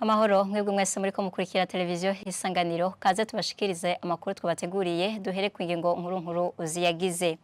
Amahoro mwebwe mwese muriko mukurikira televiziyo Isanganiro, kaze tubashikirize amakuru twabateguriye. Duhere ku ngingo nkuru nkuru ziyagize.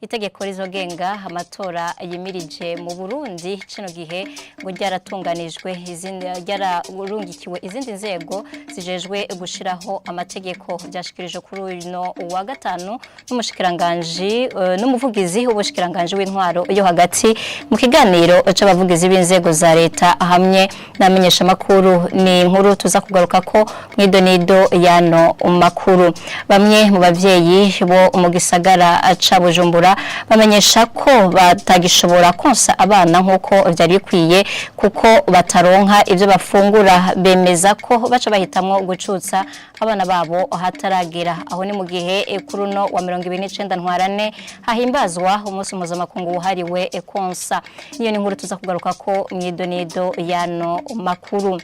Itegeko rizogenga amatora yimirije mu Burundi kino gihe ngo ryaratunganijwe, izindi ryararungikiwe izindi nzego zijejwe gushiraho amategeko. Byashikirijwe kuri uno wa gatanu n'umushikiranganje, n'umuvugizi w'ubushikiranganje w'intwaro yo hagati, mu kiganiro c'abavugizi b'inzego za leta hamwe n'amenyesha makuru. Ni inkuru tuza kugaruka ko mwidonido yano makuru. Bamwe mu bavyeyi bo mu gisagara ca Bujumbura bamenyesha ko batagishobora konsa abana nkuko vyari bikwiye, kuko bataronka ivyo bafungura. Bemeza ko baca bahitamwo gucutsa abana babo hataragera. Aho ni mu gihe kuri uno wa 29 Ntwarane hahimbazwa umunsi mpuzamakungu wahariwe konsa. Niyo ni inkuru tuza kugaruka ko mwidonido yano makuru.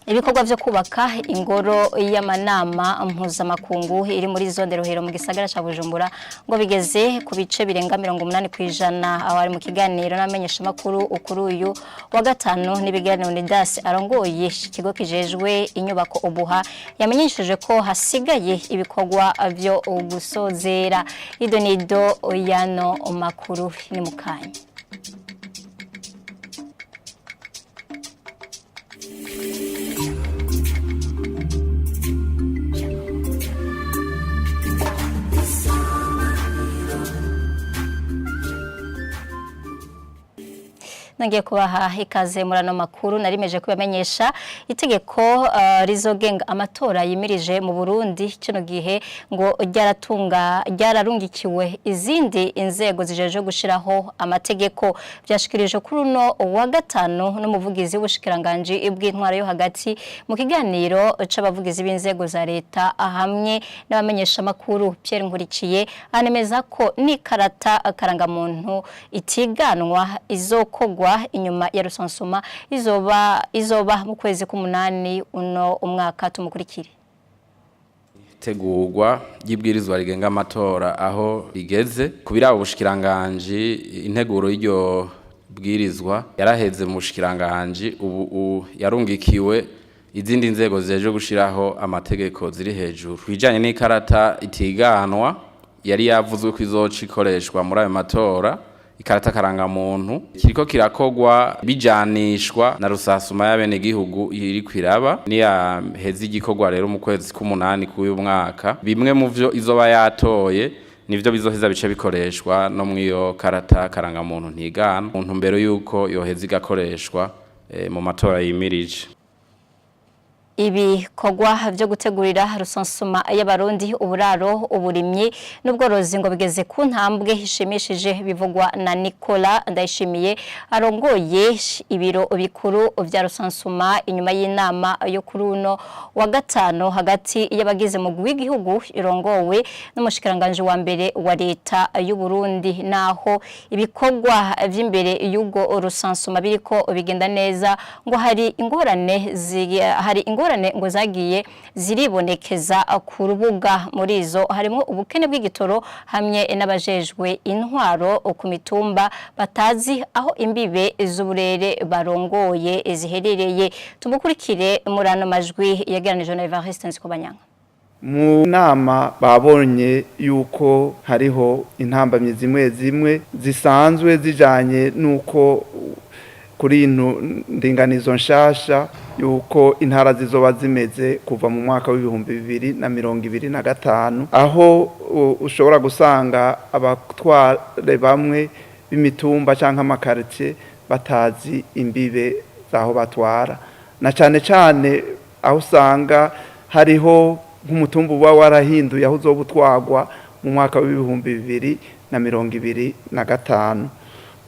Ibikorwa vyo kubaka ingoro y'amanama mpuzamakungu iri muri zone Rohero mu gisagara ca Bujumbura ngo bigeze ku bice birenga 80%. Aho ari mu kiganiro n'amenyesha makuru ukuri uyu wa gatanu, n'ibiganiro Nidas arongoye ikigo kijejwe inyubako Obuha yamenyesheje ko hasigaye ibikorwa vyo gusozera. Idonido yano makuru ni mukanya. Nangiye kubaha ikaze muri ano makuru. Narimeje kubamenyesha itegeko rizogenga amatora yimirije mu Burundi kino gihe ngo ryaratunga ryararungikiwe izindi inzego zijeje gushiraho amategeko. Byashikirije kuri uno wa gatanu n'umuvugizi w'ubushikiranganje bw'intwaro yo hagati mu kiganiro c'abavugizi b'inzego za leta hamwe n'abamenyesha makuru. Pierre Nkurikiye anemeza ko n'ikarata karangamuntu itiganwa izokogwa inyuma ya rusansuma izoba mu kwezi k'umunani uno umwaka. Tumukurikire. Tegurwa ry'ibwirizwa rigenga amatora aho rigeze kubiraba ubushikiranganje, integuro y'iryo bwirizwa yaraheze mu bushikiranganje, ubu yarungikiwe izindi nzego zijeje gushiraho amategeko ziri hejuru. Bijanye n'ikarata itiganwa yari yavuzwe ko izoca ikoreshwa muri ayo matora, ikarata karangamuntu, kiriko kirakogwa bijanishwa na rusasuma y'abene gihugu iri kwiraba. Niya heza igikorwa rero mu kwezi k'umunani k'uyu mwaka, bimwe mu vyo izoba yatoye nivyo bizoheza bice bikoreshwa no mwiyo karata karangamuntu ntigana, mu ntumbero yuko yoheza igakoreshwa mu matora yimirije. Ibikorwa vyo gutegurira rusansuma y'abarundi uburaro, uburimyi n'ubworozi ngo bigeze ku ntambwe ishimishije, bivugwa na Nicola Ndayishimiye arongoye ibiro bikuru vya rusansuma, inyuma y'inama yo kuri uno wa gatanu hagati y'abagize mu w'igihugu irongowe n'umushikiranganje wa mbere wa leta y'u Burundi. Naho ibikorwa vy'imbere y'ubwo rusansuma biriko bigenda neza, ngo hari ingorane ngo zagiye ziribonekeza ku rubuga. Muri izo harimo ubukene bw'igitoro hamwe n'abajejwe intwaro ku mitumba batazi aho imbibe z'uburere barongoye ziherereye. Tumukurikire muri ano majwi yegeranijwe na Evariste Nzikobanyanga. Mu nama babonye yuko hariho intambamyi zimwe zimwe zisanzwe zijanye nuko kuri ino ndinganizo nshasha yuko intara zizoba zimeze kuva mu mwaka w'2025, aho ushobora gusanga abatware bamwe b'imitumba canke amakaritiye batazi imbibe z'aho batwara, na cane cane aho usanga hariho nk'umutumba uba warahinduye aho uzoba utwagwa mu mwaka w'2025.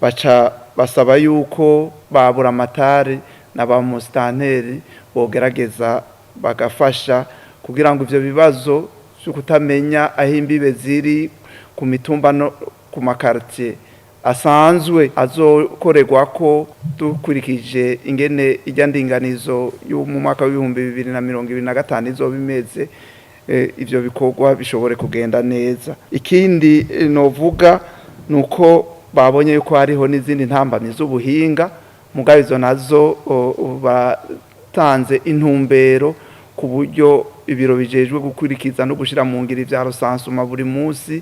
Baca basaba yuko babura amatari na ba musitanteri bogerageza bagafasha kugira ngo ivyo bibazo vyo kutamenya aho imbibe ziri ku mitumba no ku makaritiye asanzwe azokorerwa ko dukurikije ingene ijya ndinganizo yo mu mwaka w'2025 izoba imeze, ivyo bikorwa bishobore kugenda neza. Ikindi novuga nuko babonye yuko hariho n'izindi ntambamyi z'ubuhinga, mugabo izo nazo Baratanze intumbero ku buryo ibiro bijejwe gukurikiza no gushira mu ngiro ivya recensement buri munsi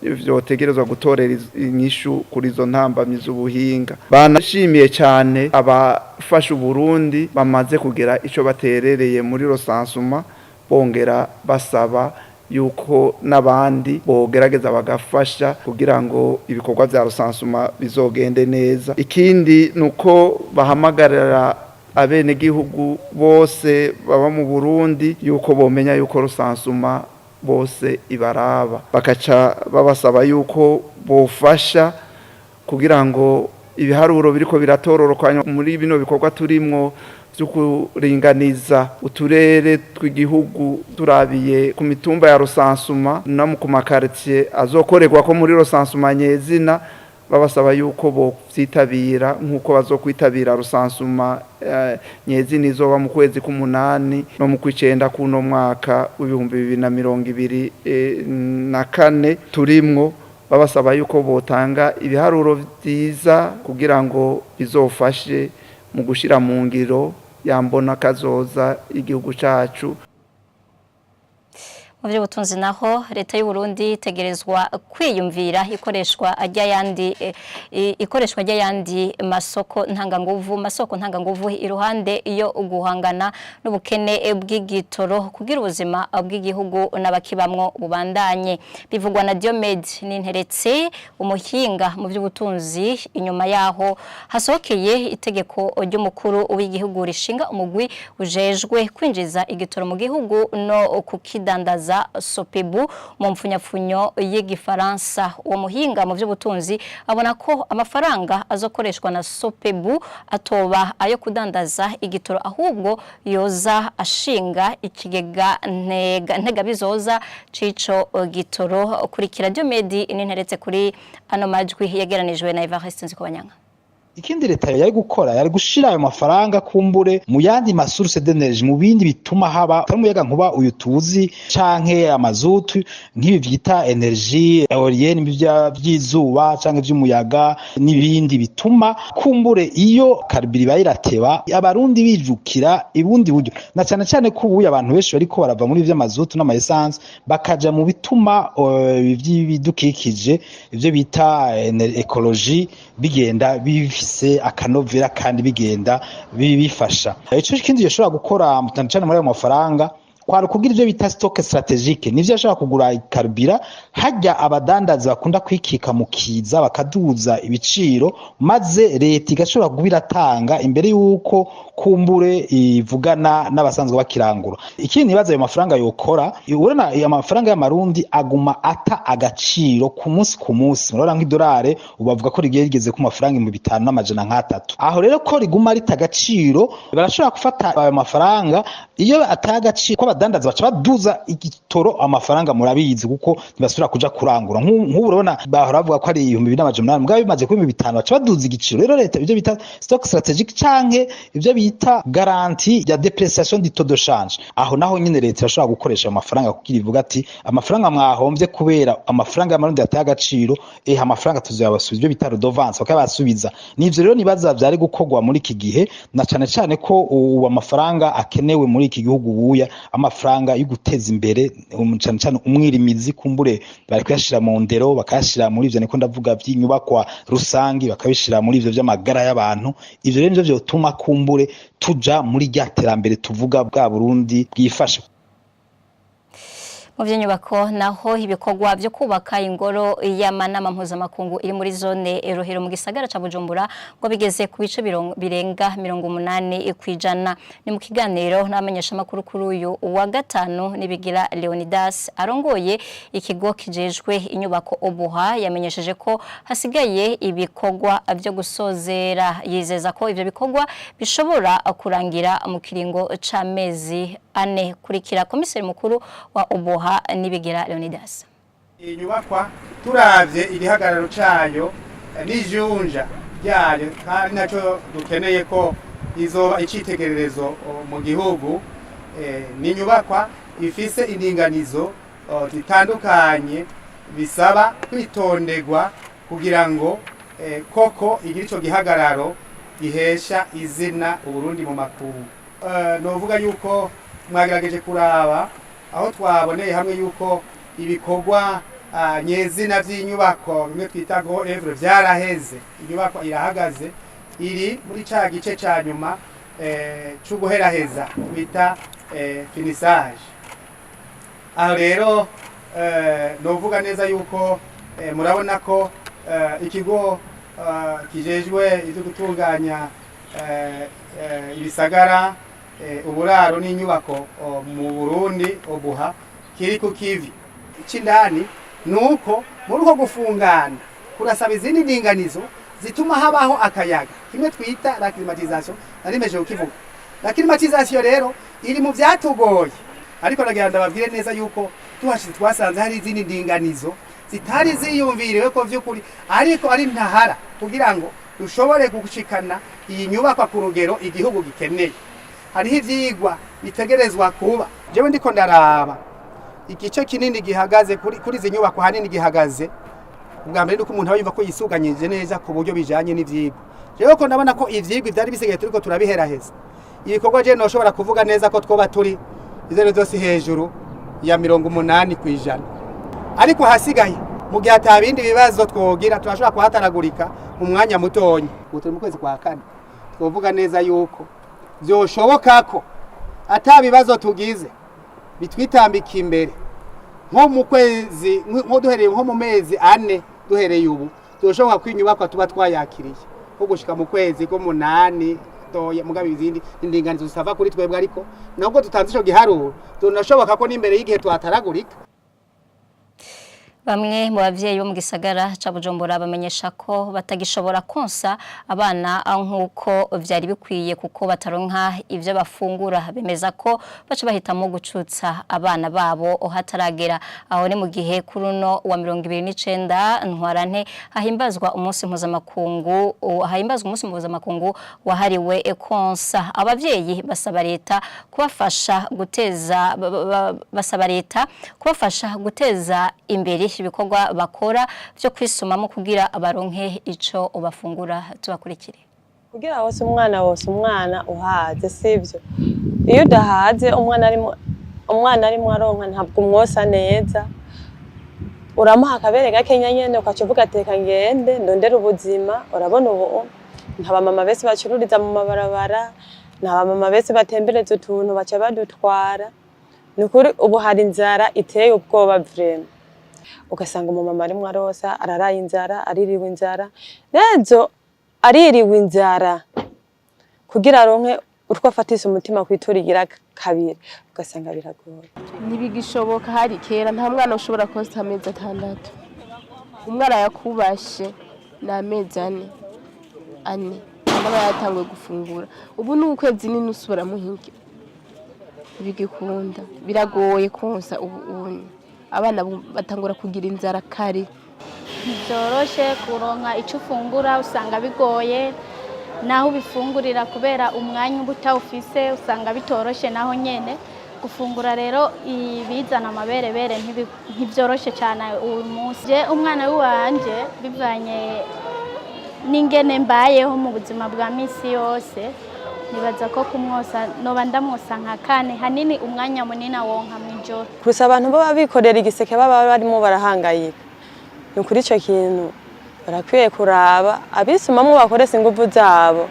vyotegerezwa gutorera inyishu kuri izo ntambamyi z'ubuhinga. Banashimiye cyane abafasha Uburundi bamaze kugera ico baterereye muri recensement, bongera basaba yuko n'abandi bogerageza bagafasha kugira ngo ibikorwa vya recensement bizogende neza. Ikindi nuko bahamagarira abenegihugu bose baba mu Burundi yuko bomenya yuko recensement bose ibaraba, bakaca babasaba yuko bofasha kugira ngo ibiharuro biriko biratororokanywa muri bino bikorwa turimwo vyo kuringaniza uturere tw'igihugu turabiye ku mitumba ya recensement no ku makartier azokorerwa ko muri recensement nyezina, babasaba yuko bovyitabira nk'uko bazokwitabira recensement nyezina izoba mu kwezi k'umunani no mu kw'icenda kuno mwaka w'2024 turimwo, babasaba yuko botanga ibiharuro vyiza kugira ngo bizofashe mu gushira mu ngiro yambona kazoza igihugu cacu. Mu by'ubutunzi naho, leta y'u Burundi itegerezwa kwiyumvira ikoreshwa ry'ayandi masoko ntanganguvu iruhande iyo guhangana n'ubukene bw'igitoro kugira ubuzima bw'igihugu n'abakibamwo bubandanye. Bivugwa na Diomed Ninteretse, umuhinga mu by'ubutunzi, inyuma yaho hasohokeye itegeko ry'umukuru w'igihugu rishinga umugwi ujejwe kwinjiza igitoro mu gihugu no kukidandaza, Sopebu mu mfunyapfunyo y'igifaransa. Uwo muhinga mu by'ubutunzi abona ko amafaranga azokoreshwa na Sopebu atoba ayo kudandaza igitoro, ahubwo yoza ashinga ikigega ntega bizoza cico gitoro. Kurikira Diomedi Ninteretse kuri ano majwi yegeranijwe na Evariste Nzikobanyanga. Ikindi leta yari gukora, yari gushira ayo mafaranga kumbure mu yandi ma source d'énergie, mu bindi bituma haba atari umuyaga nkuba uyu tuzi canke amazutu, nk'ibi vyita énergie éolienne vy'izuba canke vy'umuyaga n'ibindi bituma kumbure iyo carburant iba irateba, abarundi bijukira ibundi buryo, na cane cane ko ubu abantu benshi bariko barava muri vy'amazutu n'ama essence bakaja mu bituma ivy'ibidukikije, ivyo bita écologie, bigenda bifise akanovera kandi bigenda bifasha. Ico kindi yoshobora gukora cyane cyane muri ayo mafaranga kwari kugira ivyo bita stock stratégique, nivyo yashobora kugura carburant hajya abadandaza bakunda kwikika mu kiza bakaduza ibiciro, maze leta igashobora kuba iratanga imbere y'uko kumbure ivugana n'abasanzwe bakirangura. Ikindi nibaza ayo mafaranga yokora, urabona amafaranga y'amarundi aguma ata agaciro ku munsi ku munsi. Murabona nk'idolare ubu bavuga ko rigiye rigeze ku mafaranga 5300. Aho rero ko riguma rita agaciro, barashobora gufata ayo mafaranga iyo ataye agaciro ko abadandaza baca baduza igitoro amafaranga, murabizi, kuko ntibasubira kuja kurangura. Nk'ubu urabona bahora bavuga ko ari 2800, mugabo bimaze kuba 5000 baca baduza igiciro. Rero leta ivyo bita stock stratégique canke ivyo bita garantie ya dépréciation du taux de change, aho naho nyine leta irashobora gukoresha ayo mafaranga kugira ivuga ati: "Amafaranga mwahomvye kubera amafaranga y'amarundi yataye agaciro, amafaranga tuzoyabasubiza", ivyo bita redevance, bakabasubiza. Nivyo rero nibaza vyari gukorwa muri iki gihe, na cane cane ko ubu amafaranga akenewe muri iki gihugu buya amafaranga yo guteza imbere cane cane umwirimizi. Kumbure bari kuyashira mu ndero, bakayashira muri ivyo niko ndavuga vy'inyubakwa rusangi, bakabishira muri ivyo vy'amagara y'abantu. Ivyo rero nivyo vyotuma kumbure tuja muri rya terambere tuvuga bwa Burundi bwifashe. Mu by'inyubako naho, ibikorwa byo kubaka ingoro y'amanama mpuzamakungu iri muri zone Rohero mu gisagara ca Bujumbura ngo bigeze ku bice birenga 80%. Ni mu kiganiro n'abamenyeshamakuru kuri uyu wa gatanu, Nibigira Leonidas arongoye ikigo kijejwe inyubako Obuha yamenyesheje ko hasigaye ibikorwa byo gusozera. Yizeza ko ivyo bikorwa bishobora kurangira mu kiringo c'amezi 4. Kurikira komiseri mukuru wa Obuha, Nibigira Leonidas. Iyi nyubakwa turavye igihagararo cayo n'ijunja ryayo, kandi naco dukeneye ko izoba icitegererezo mu gihugu, ni inyubakwa ifise indinganizo zitandukanye bisaba kwitonderwa kugira ngo koko igire ico gihagararo. gihesha izina Uburundi mu makungu. Novuga yuko mwagerageje kuraba aho twaboneye hamwe yuko ibikorwa nyezina vy'inyubako bimwe twita go evre vyaraheze, inyubako irahagaze, iri muri ca gice ca nyuma c'uguheraheza twita finissage. Aho rero novuga neza yuko murabona ko ikigo kijejwe ivyo gutunganya ibisagara, uburaro n'inyubako mu Burundi obuha kiri ku kivi c'indani. Nuko muri uko gufungana kurasaba izindi ndinganizo zituma habaho akayaga, kimwe twita la climatisation. Narimeje kukivuga, la climatisation rero iri mu vyatugoye, ariko nagira ndababwire neza yuko tuhashize twasanze hari izindi ndinganizo zitari ziyumviriwe ko vy'ukuri ariko ari ntahara kugira ngo dushobore gushikana iyi nyubakwa ku rugero igihugu gikeneye. Hariho ivyigwa bitegerezwa kuba. Jewe ndiko ndaraba igice kinini gihagaze kuri izi nyubako, hanini gihagaze ubwa mbere nuko umuntu aba yumva ko yisuganyije neza ku buryo bijanye n'ivyigwa. Jewe ko ndabona ko ivyigwa ivyari bisigaye turiko turabiheraheza ibikorwa, je noshobora kuvuga neza ko twoba turi izero zose hejuru ya 80%, ariko hasigaye mu gihe ata bindi bibazo twogira turashobora kuhataragurika mu mwanya mutonyi. Ubu turi mu kwezi kwa kane, twovuga neza yuko vyoshoboka ko ata bibazo tugize bitwitambika imbere, nko mu kwezi, nko duhereye nko mu mezi 4 duhereye ubu, byoshoboka ko inyubakwa tuba twayakiriye nko gushika mu kwezi k'umunani toya. Mugabo izindi indinganizo zitava kuri twebwe, ariko nubwo tutanze ico giharuro, tunashoboka ko n'imbere y'igihe twataragurika. Bamwe mu bavyeyi bo mu gisagara ca Bujumbura bamenyesha ko batagishobora konsa abana nk'uko vyari bikwiye kuko bataronka ivyo bafungura. Bemeza ko baca bahitamo gucutsa abana babo hataragera. Aho ni mu gihe kuri uno wa 29 Ntwarante hahimbazwa umunsi mpuzamakungu wahariwe konsa. Abavyeyi basaba leta kubafasha guteza imbere ibikorwa bakora byo kwisumamo kugira abaronke ico bafungura. Tubakurikire. Kugira wose umwana, wose umwana uhaze, sivyo? Iyo udahaze, umwana arimo aronka, ntabwo umwosa neza. Uramuha akabere gakenya nyene, ukaca uvuga ati: "Reka ngende ndondere ubuzima." Urabona ubu nta bamama bese bacururiza mu mabarabara, nta bamama bese batembereza utuntu baca badutwara. Ni ukuri ubu hari inzara iteye ubwoba vraiment. Ugasanga umumama arimwo arosa, araraye inzara, aririwe inzara, rezo aririwe inzara kugira aronke utwo afatisha umutima kwiturigira kabiri, ugasanga biragoye. Ntibigishoboka. Hari kera nta mwana ushobora konsa amezi 6. Umwana yakubashe ni amezi 4 aba yatanguye gufungura. Ubu ni ukwezi n'inusu baramuha indya. Ntibigikunda, biragoye konsa ubu. Unye abana batangura kugira inzara kare. Ntibyoroshe kuronka icyo ufungura, usanga bigoye naho ubifungurira kubera umwanya uba utawufise, usanga bitoroshe naho nyene gufungura. Rero ibizana amaberebere ntibyoroshe cyane uyu munsi. Je umwana w'iwanje, bivanye n'ingene mbayeho mu buzima bwa misi yose, nibaza ko kumwosa noba ndamwosa nka kane. Hanini umwanya munini awonka mw'ijoro. Gusa abantu baba bikorera igiseke baba barimo barahangayika. Ni ukuri ico kintu barakwiye kuraba abisumamwo bakoresha inguvu zabo,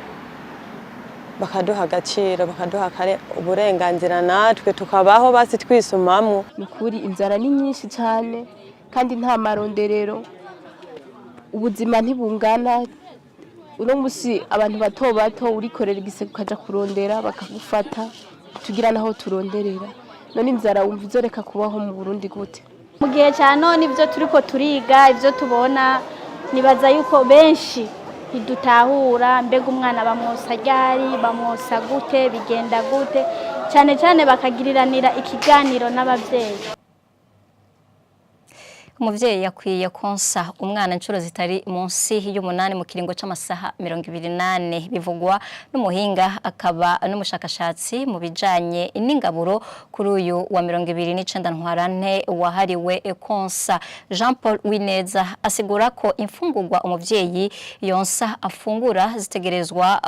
bakaduha agaciro, bakaduha kare uburenganzira natwe tukabaho basi twisumamwo. Ni ukuri inzara ni nyinshi cyane kandi nta maronderero. Ubuzima ntibungana. Uno musi abantu bato bato urikorera igiseke ukaja kurondera bakagufata, tugira naho turonderera. None inzara wumva izoreka kubaho mu Burundi gute? Mu gihe cya none, ibyo turiko turiga, ibyo tubona, nibaza yuko benshi ntidutahura mbega umwana bamwosa ryari, bamwosa gute, bigenda gute, cyane cyane bakagiriranira ikiganiro n'ababyeyi. Umuvyeyi yakwiye konsa umwana inshuro zitari munsi y'umunani mu kiringo c'amasaha 24, bivugwa n'umuhinga akaba n'umushakashatsi mu bijanye n'ingaburo kuri uyu wa 29 Ntwarante wahariwe konsa. Jean Paul Wineza asigura ko imfungurwa umuvyeyi yonsa afungura zitegerezwa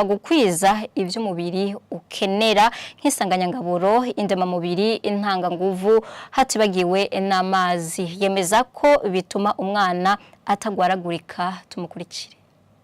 gukwiza ivy'umubiri ukenera nk'isanganyangaburo, indemamubiri, intanganguvu, hatibagiwe n'amazi. Yemeza ko bituma umwana atagwaragurika. Tumukurikire.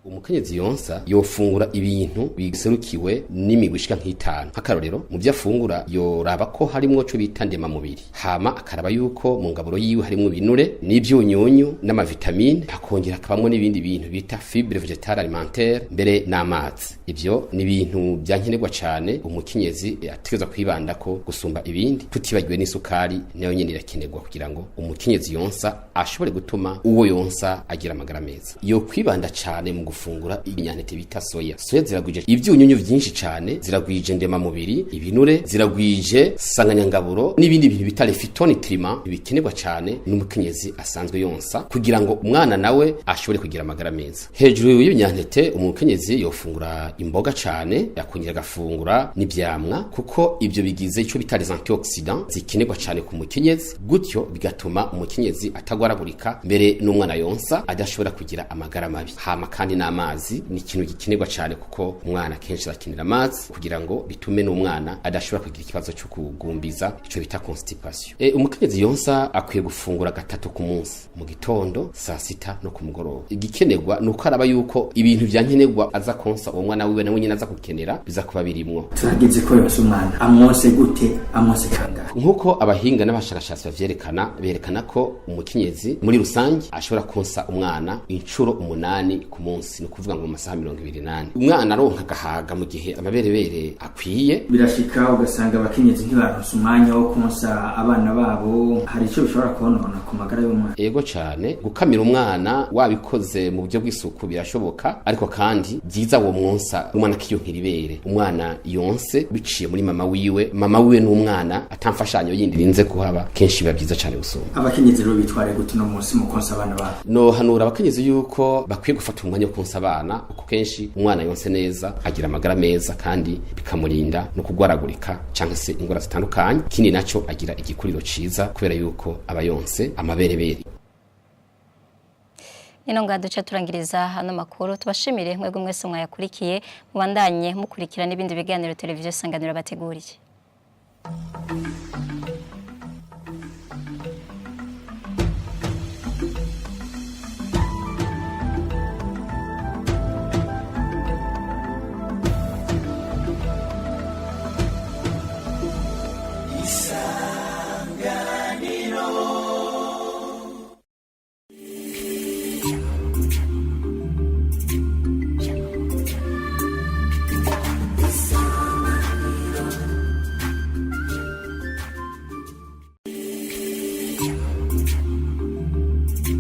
Umukenyezi yonsa yofungura ibintu biserukiwe n'imigwi ishika nk'itanu. Nk'akarorero, mu byo afungura yoraba ko harimwo co bita ndemamubiri, hama akaraba yuko mu ngaburo yiwe harimwo ibinure n'ivyunyunyu n'amavitamine, hakongera hakabamwo n'ibindi bintu bita fibre végétale alimentaire, mbere n'amazi. Ivyo ni ibintu vyankenerwa cane umukenyezi ategerezwa kwibandako gusumba ibindi, tutibagiwe n'isukari, nayo nyene irakenerwa kugira ngo umukenyezi yonsa ashobore gutuma uwo yonsa agira amagara meza. Yo kwibanda cane mu gufungura inyantete bita soya. Soya ziragwije ivyunyunyu vyinshi cane, ziragwije ndemamubiri, ibinure, ziragwije sanganyangaburo n'ibindi bintu bita les phytonutriments bikenerwa cane n'umukenyezi asanzwe yonsa kugira ngo umwana nawe ashobore kugira amagara meza. Hejuru y'ibinyantete, umukenyezi yofungura imboga cane, yakongera agafungura n'ivyamwa, kuko ivyo bigize ico bita les antioxydants zikenerwa cane ku mukenyezi, gutyo bigatuma umukenyezi atagwaragurika, mbere n'umwana yonsa adashobora kugira amagara mabi. Hama kandi n'amazi ni ikintu gikenerwa cane, kuko umwana kenshi arakenera amazi kugira ngo bitume n'umwana adashobora kugira ikibazo cyo kugumbiza, ico bita constipation. Umukenyezi yonsa akwiye gufungura gatatu ku munsi, mu gitondo, saa sita no ku mugoroba. Igikenerwa ni uko araba yuko ibintu vyankenerwa aza konsa uwo mwana wiwe nawe nyene aza gukenera biza kuba birimwo. Turageze ko yonsa umwana, amwose gute, amwose kangahe? Nk'uko abahinga n'abashakashatsi bavyerekana, berekana ko umukenyezi muri rusange ashobora konsa umwana inshuro 8 ku munsi, ni ukuvuga ngo mu masaha 24 umwana aronka agahaga mu gihe amaberebere akwiye. Birashika ugasanga abakenyezi ntibaronse umwanya wo konsa abana babo. Hari ico bishobora konona ku magara y'umwana? Ego cane. Gukamira umwana wabikoze mu buryo bw'isuku birashoboka, ariko kandi byiza wo mwonsa umwana akiyonkera ibere. Umwana yonse biciye muri mama wiwe, mama wiwe n'umwana, atamfashanyo yindi rinze kuhaba, kenshi biba byiza cane gusumba. Abakenyezi rero bitware gute uno munsi mu konsa abana babo? Nohanura abakenyezi yuko bakwiye gufata umwanya wo konsa abana, kuko kenshi umwana yonse neza agira amagara meza, kandi bikamurinda no kugwaragurika cyangwa se ingwara zitandukanye. Ikindi naco, agira igikuriro ciza kubera yuko aba yonse amaberebere. Nino nga duce turangiriza hano makuru. Tubashimire mwebwe mwese mwayakurikiye. Mubandanye mukurikira n'ibindi biganiro televiziyo Isanganiro bateguriye.